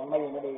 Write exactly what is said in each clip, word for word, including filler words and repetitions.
Mayo na day.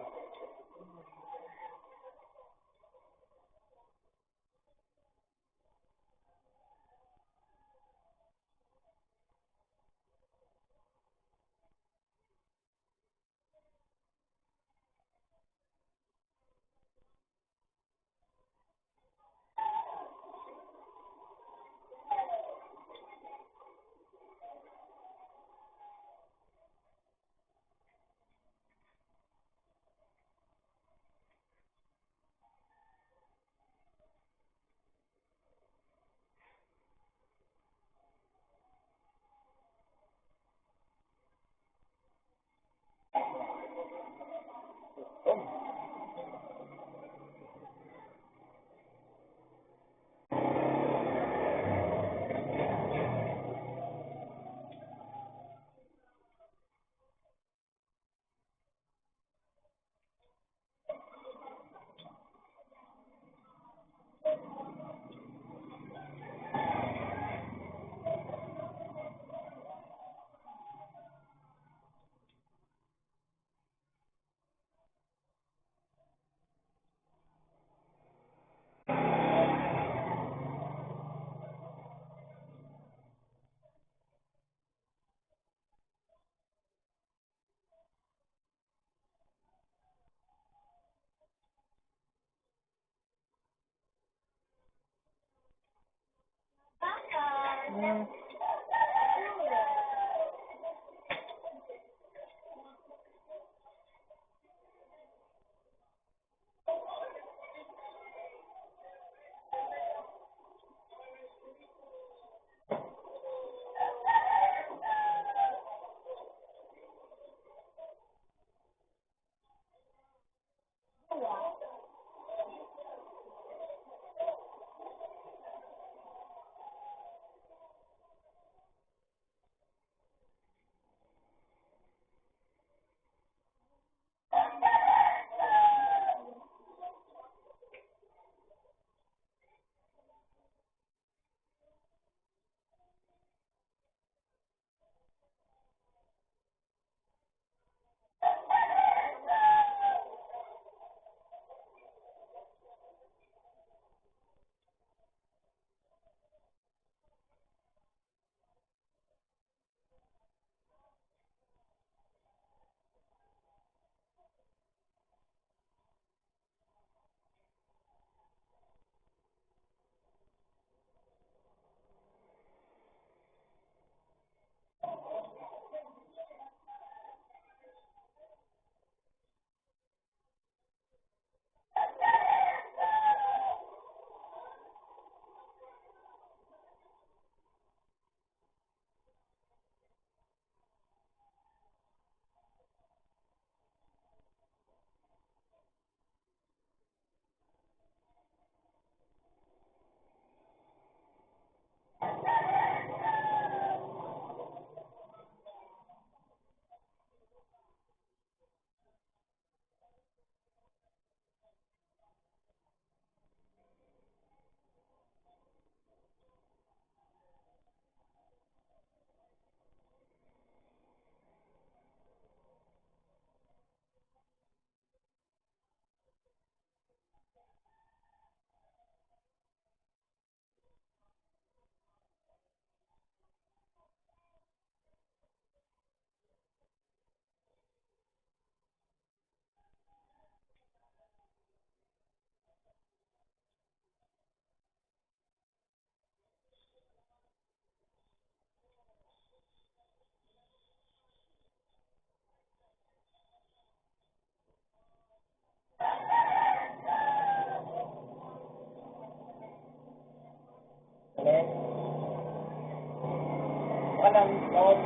Walang stop.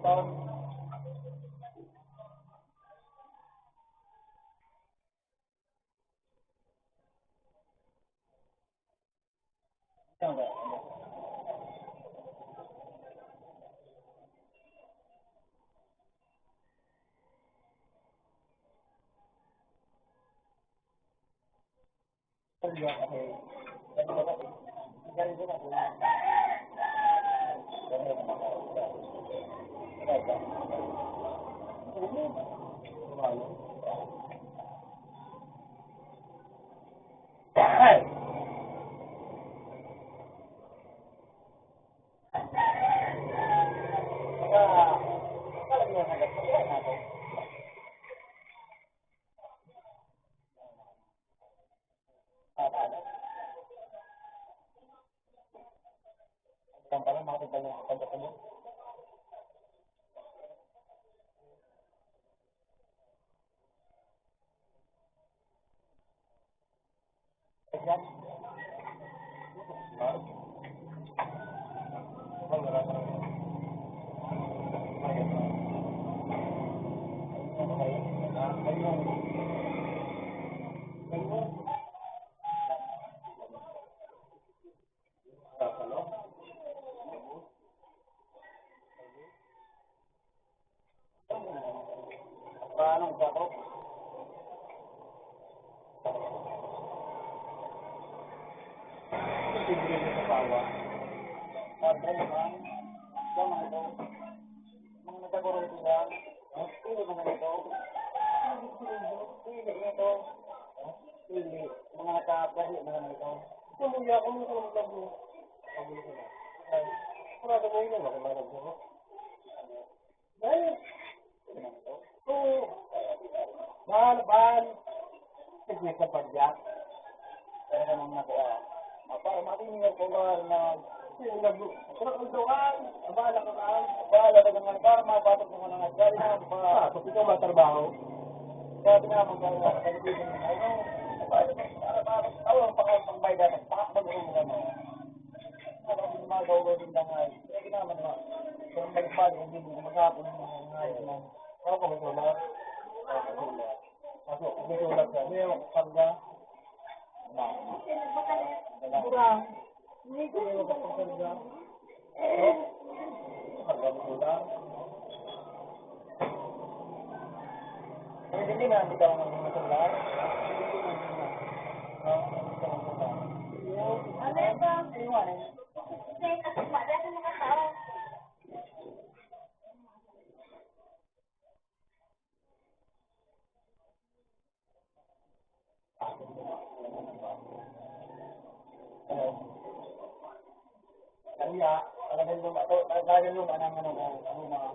Stop. Paano ba ako? Ang tigre sa tawa. Sabi naman, sa mga ito, mga nagkakurang sila, pili mga ito. Pili nito. Pili, mga nakakahi, mga ito. Pamilya ko, mga kalabog. Pamilya ko na. Ay, sarado mo yun, mga kalabog. Ay, oo. Bahal, bahal. Sige, sa pagyak. Pero naman ako, ah. Para matingin ako, mahal na, sinabi, sarap ang dukan. Abala ka na. Abala ka naman, para mapasok mo na nga. Sabi na, pa. Ah, kasi ikaw matrabaho. Sabi na, mag-, ano, para, para, para, ang pang-, pangbayad, pakakbal mo, ano. Ano, ang mga gawin ng mga, eh, ginawa naman, kung magbalik, hindi mo maghapon, mga, mga, mga, Opo, may sulat. Opo, may sulat. Opo, may sulat siya. May hawak sa karga. Ba? Burang. May hawak sa karga. Oh? Karga mo sulat. Eh, hindi na, hindi ka lang magsulat. Ah, hindi ka lang magsulat. Ano ito? Iwan. Kasi, kasi, mga tao. Kaya, talagang luma-, talagang luma ng ano, ano, mga,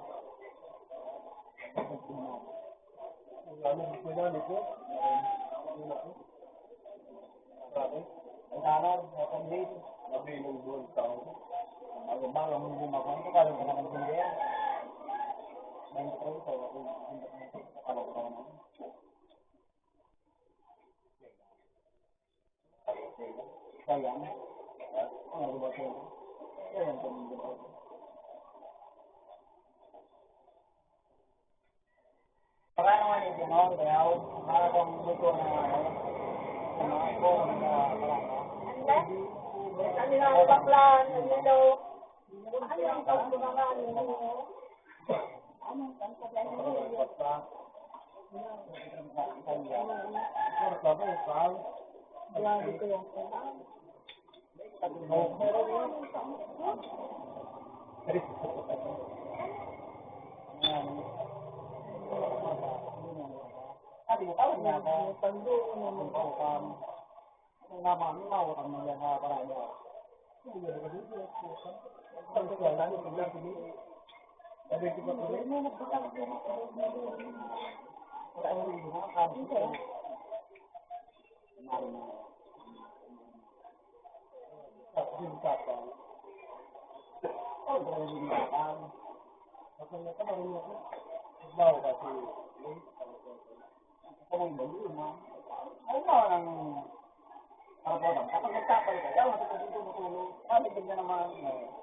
ano, gusto namin po. Grabe. Ang tangan, mga pamilya, mabiling buhay sa ako. Ang umaga, ang lima ko, ang kapal, ang kapal, ang kapal. Ang kapal, ang kapal, ang kapal. Kaya, ang kapal, ang kapal. Kaya, ang kapal. Paano nga ni Simon, kaya ako, para kung gusto na, ano, sa mga ito, sa mga barangay. Ang dami na ang bakla, nandito. Ano yung pagbumangan mo? Ano yung pagbumangan mo? Grabe ko yung